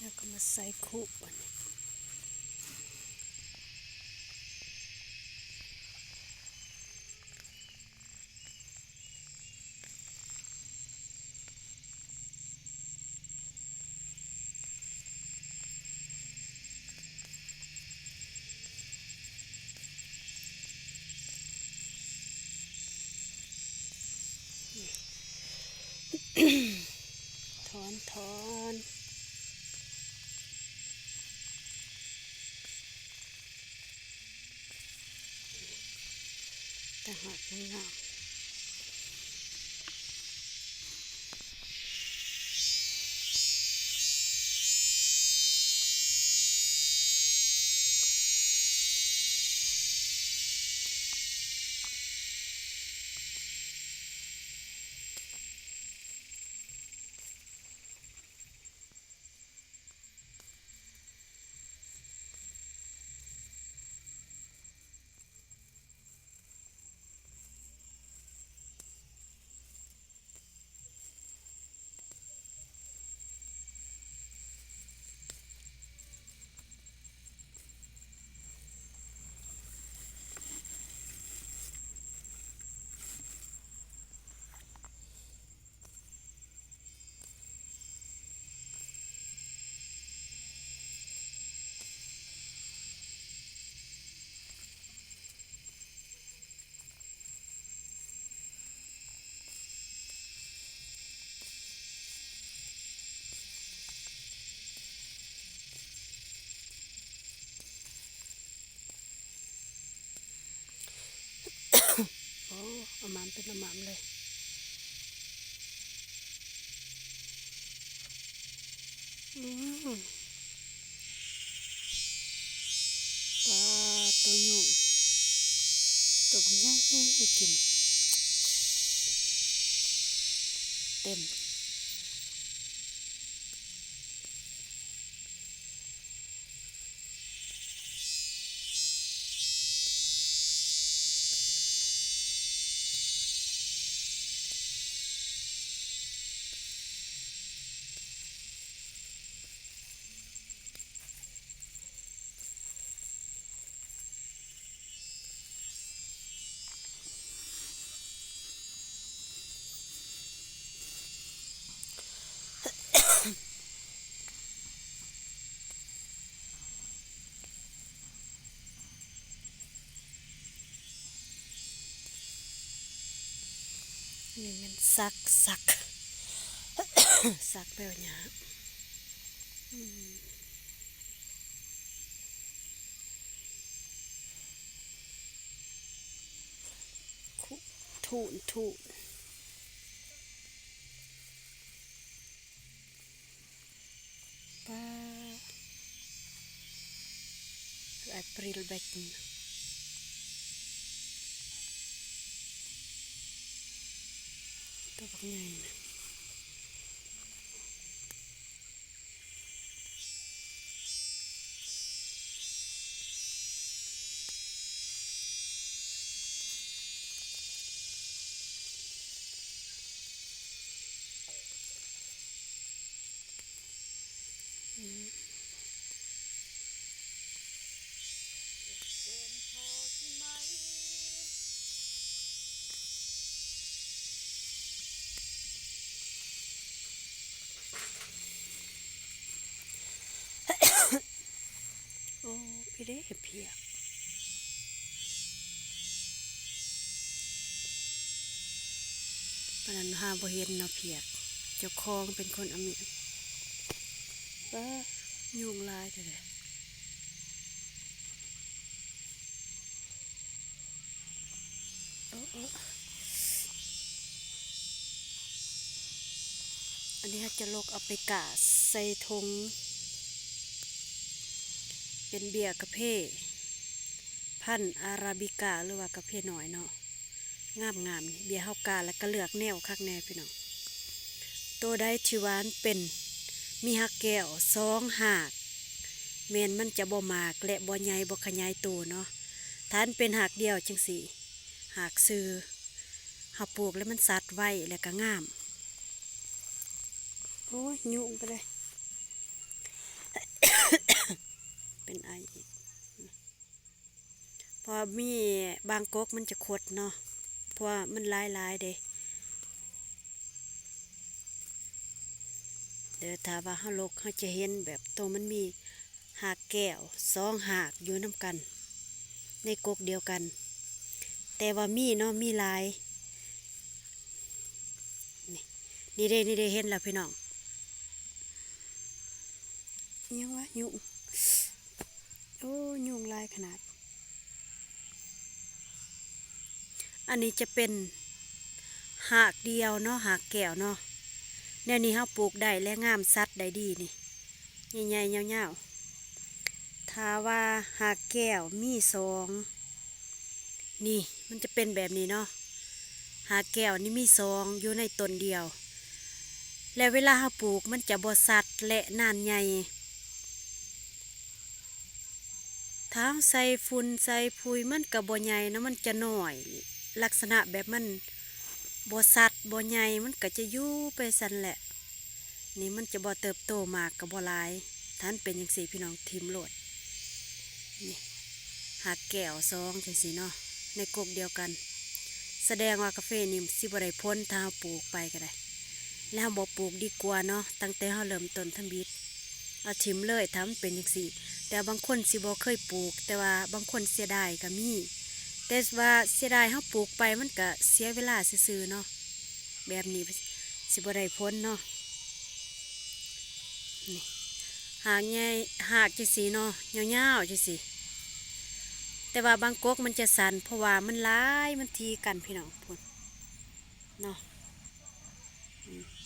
ແລ້ວກໍມາໃສ່ຄຸບາດນີ້. ຖອນ ຖອນ ຕາຫາກງາມ. ໂອ້ ອະໝາມເປັນອະໝາມເລີຍ. ອືມ ປາ ໂຕຫຍຸ້ງ ໂຕບັກໃຫຍ່ກິນເຕັມ. ນີ້ແມ່ນສັກ ສັກ ສັກແປວ່າຫຍ້າ. ອືມ ຄຸ ທູນ ທູນ. ປາ ເອປຣິລແບກ ໂຕບັກໃຫຍ່ນະ. ໂອ້ ພີ້ເດ້ ເຫັດພຽກ ປານນັ້ນຫາບໍ່ເຫັນເນາະ ພຽກ ເຈົ້າຂອງເປັນຄົນເອົາມາ. ປາ ຍຸງຫຼາຍແທ້. ເອີ ເອີ ອັນນີ້ເຮົາຈະລົກເອົາໄປກາໃສ່ຖົງ ເປັນເບ້ຍກາເຟພັນອາຣາບິກາ ຫຼືວ່າກາເຟນ້ອຍເນາະ ງາມໆ. ນີ້ເບ້ຍເຮົາກາແລ້ວກໍເລືອກແນວຄັກແນ່ພີ່ນ້ອງ. ໂຕໃດທີ່ວ່າມັນເປັນ ມີຮາກແກ້ວສອງຮາກ ແມ່ນມັນຈະບໍ່ໝາກ ແລະ ບໍ່ໃຫຍ່ ບໍ່ຂະຫຍາຍໂຕເນາະ. ຖ້າມັນເປັນຮາກດຽວຈັ່ງຊີ້ ຮາກຊື່ ເຮົາປູກແລ້ວມັນສັດໄວ ແລະ ກໍງາມ. ໂອ້ຍ ຍຸງໄປເລີຍ. ເປັນໄອອີກ ເພາະວ່າມີບາງກົກມັນຈະຄົດເນາະ ເພາະວ່າມັນຫຼາຍໆເດ້. ເດີ ຖ້າວ່າເຮົາລົກ ເຮົາຈະເຫັນແບບໂຕມັນມີຮາກແກ້ວສອງຮາກຢູ່ນຳກັນ ໃນກົກດຽວກັນ ແຕ່ວ່າມີເນາະ ມີຫຼາຍ. ນີ້ ນີ້ເດ້ ນີ້ເດ້ ເຫັນແລ້ວພີ່ນ້ອງ. ອີ່ຫຍັງວະ? ຍຸງ. ໂອ້ ຍຸງຫຼາຍຂະໜາດ. ອັນນີ້ຈະເປັນຮາກດຽວເນາະ ຮາກແກ້ວເນາະ. ແນວນີ້ເຮົາປູກໄດ້ ແລະ ງາມສັດໄດ້ດີນີ້ ໃຫຍ່ໆ ຍາວໆ. ຖ້າວ່າຮາກແກ້ວມີສອງ ນີ້ມັນຈະເປັນແບບນີ້ເນາະ ຮາກແກ້ວນີ້ມີສອງຢູ່ໃນຕົ້ນດຽວ ແລະ ເວລາເຮົາປູກມັນຈະບໍ່ສັດ ແລະ ນານໃຫຍ່. ຖ້າເຮົາໃສ່ຝຸ່ນໃສ່ຝຸ່ຍມັນກະບໍ່ໃຫຍ່ເນາະ ມັນຈະນ້ອຍ ລັກສະນະແບບມັນບໍ່ສັດບໍ່ໃຫຍ່ ມັນກະຈະຢູ່ໄປຊັ້ນແຫຼະ. ນີ້ມັນຈະບໍ່ເຕີບໂຕ ໝາກກະບໍ່ຫຼາຍ. ຖ້າມັນເປັນຈັ່ງຊີ້ ພີ່ນ້ອງ ຖິ້ມໂລດ. ນີ້ ຮາກແກ້ວສອງຈັ່ງຊີ້ເນາະ ໃນກົກດຽວກັນ ສະແດງວ່າກາເຟນີ້ຊິບໍ່ໄດ້ຜົນ ຖ້າເຮົາປູກໄປກະໄດ້ ແລ້ວເຮົາບໍ່ປູກດີກວ່າເນາະ. ຕັ້ງແຕ່ເຮົາເລີ່ມຕົ້ນທຳອິດ ເອົາຖິ້ມເລີຍ ຖ້າມັນເປັນຈັ່ງຊີ້. ແຕ່ບາງຄົນຊິບໍ່ເຄີຍປູກ ແຕ່ວ່າບາງຄົນເສຍດາຍກະມີ ແຕ່ວ່າເສຍດາຍເຮົາປູກໄປ ມັນກະເສຍເວລາຊື່ໆເນາະ. ແບບນີ້ຊິບໍ່ໄດ້ຜົນເນາະ. ນີ້ ຮາກໃຫຍ່ ຮາກຈັ່ງຊີ້ເນາະ ຍາວໆຈັ່ງຊີ້ ແຕ່ວ່າບາງກົກມັນຈະສັ້ນ ເພາະວ່າມັນຫຼາຍ ມັນຖີ່ກັນ ພີ່ນ້ອງ ພຸ້ນເນາະ. ອືມ